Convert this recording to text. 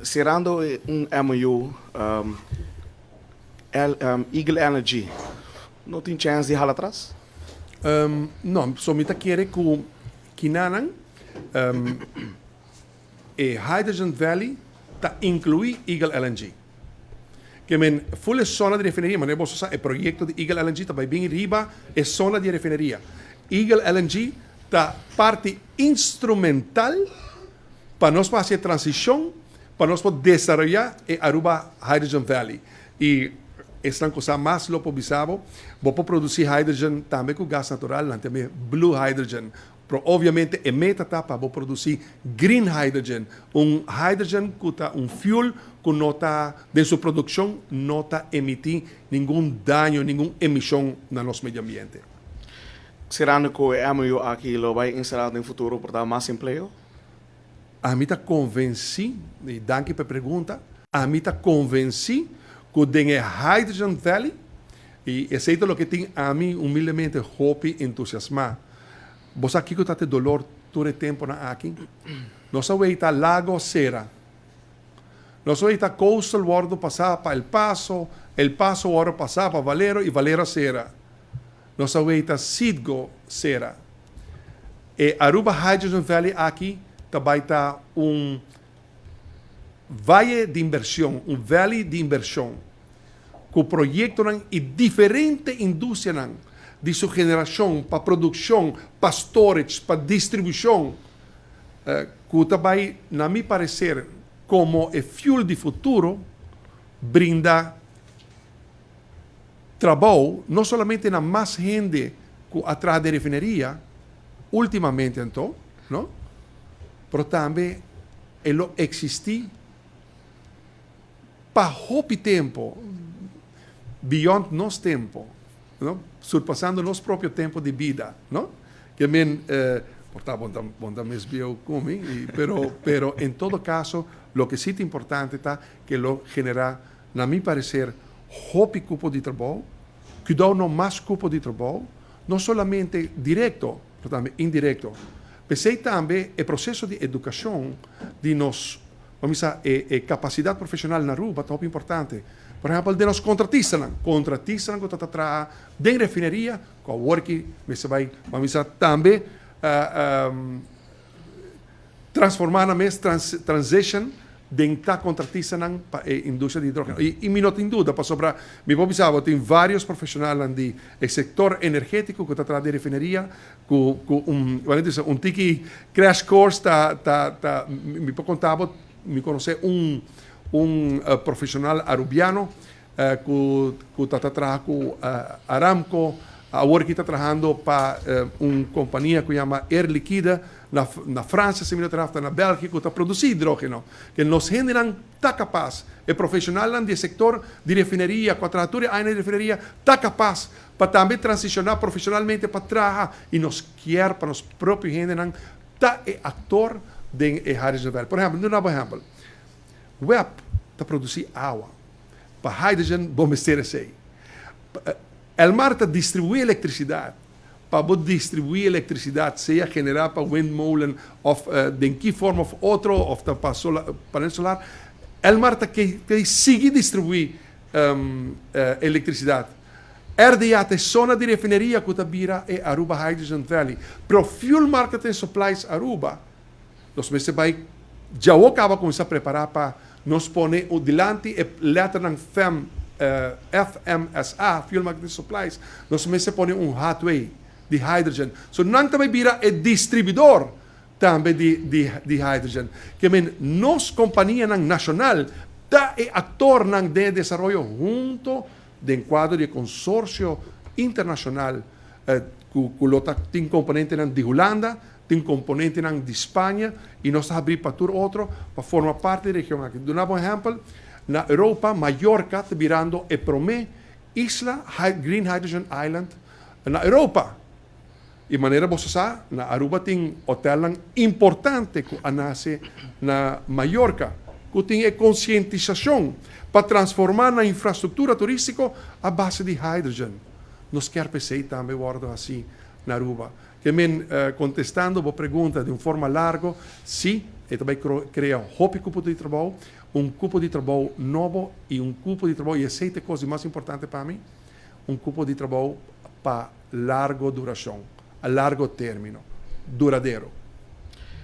Cerando un MOU, Eagle Energy no tin chance di hala atras? No, so mi ta kere cu kinanan e Hydrogen Valley ta inclui Eagle LNG. Ke men full e zona di refineria, manera boso sa e proyecto di Eagle LNG ta bay bin riba e zona di refineria. Eagle LNG ta parti instrumental pa nos por haci e transicion pa nos por desaroya e Aruba Hydrogen Valley. Y esnan cu sa mas lo por bisa bo, bo por produci hydrogen tambe cu gas natural, nan ta yam'e blue hydrogen. Pero obviamente e meta ta pa bo produci green hydrogen, un hydrogen cu ta un fuel cu no ta, den su produccion no ta emiti ningun daño, ningun emision na nos medio ambiente. Serando cu e MOU aki lo bay instala den futuro por ta mas empleo? Ami ta convenci, y danki pa e pregunta, ami ta convenci cu den e Hydrogen Valley, y esey ta loke tin ami humildemente hopi entusiasma. Bo sa kico ta te dolor tur e temponan aki? Nos a weita Lago cera. Nos a weita Coastal wordo pasa pa El Paso, El Paso wordo pasa pa Valero y Valero a cera. Nos a weita Citgo cera. E Aruba Hydrogen Valley aki ta bay ta un vaye di inversion, un valley di inversion, cu proyectonan y diferente industrianan di su generacion pa produccion, pa storage, pa distribucion, cu ta bay, na mi parecer, como e fuel di futuro, brinda trabou no solamente na mas hende cu a traha den refineria ultimamente anto, no, pero tambe e lo existi pa hopi tempo, beyond nos tempo, no, surpasando nos propio tempo di bida, no. Ke men, por ta bon ta bon ta mes bieu cu mi, pero pero en todo caso loke si ta importante ta ke lo genera, na mi parecer, hopi cupo di trabou, cuidou no mas cupo di trabou, no solamente directo, pero tambe indirecto. P'esey tambe e proceso di educacion di nos, ban bisa, e e capacidad profesional na Aruba ta hopi importante. Por ehempel, den nos contratistanan, contratistanan cu ta ta traha den refineria, cu awor aki mester bay, ban bisa, tambe transforma nan mes, transition, den ta contratistanan pa e industria di hidrogeno. Y mi no tin duda pasobra mi por bisa bo tin varios profesionalnan di e sector energetico cu ta traha den refineria cu un, wanneer ta bisa, un tiki crash course ta, ta, ta, mi por conta bo, mi conoce un profesional Arubiano cu ta ta traha cu Aramco, awor aki ta trahando pa un compania cu yama Air Liquide na Francia, si mi no ta erra, ta na België, cu ta produci hidrogeno. Ke nos hendenan ta capas, e profesionalnan di e sector di refineria cu a traha tur e añanan di refineria ta capas pa tambe transiciona profesionalmente pa traha y nos kier pa nos propio hendenan ta e actor den e hydrogen valley. Por ehempel, duna bo ehempel, web ta produci awa. Pa hydrogen bo mester esei. Elmar ta distribuí elektrisidat. Pa bo distribuí elektrisidat, sea generá pa windmolen òf den ki forma òf otro, òf ta pa panel solar, Elmar ta ke sigui distribuí elektrisidat. RDA ta e zona di refineria ku ta bira e Aruba Hydrogen Valley. Pero Fuel Marketing Supplies Aruba Nos mester bai djawo kaba kuminsá prepará pa nos pone dilanti e lèternan fem, FMSA, Fuel Marketing Supplies, nos mester pone un hatway di hydrogen. So nan ta bai bira e distribuidor tambe di di hydrogen. Ke men nos kompanianan nashonal ta e aktornan den e desaroyo hunto den kuadro di e konsorsio internashonal ku lo ta tin komponentenan di Hulanda, Tin komponentenan di Spaña i nos ta habrí pa tur otro pa forma parti di region aki. Duna bo ehèmpel, na Europa, Mallorca ta birando e promé isla Green Hydrogen Island na Europa. I manera boso sa, na Aruba tin hotelnan importante ku a nase na Mallorca, ku tin e konsientisashon pa transformá nan infrastruktura turístiko a base di hydrogen. Nos kier p'esei tambe wòrdu hasí na Aruba. Ke men, kontestando bo pregunta di un forma largo, sí, E ta bay crea hopi cupo di trabou, un cupo di trabou nobo y un cupo di trabou, y esey ta e cos mas importante pa mi, un cupo di trabou pa largo duracion, a largo termino, duradero.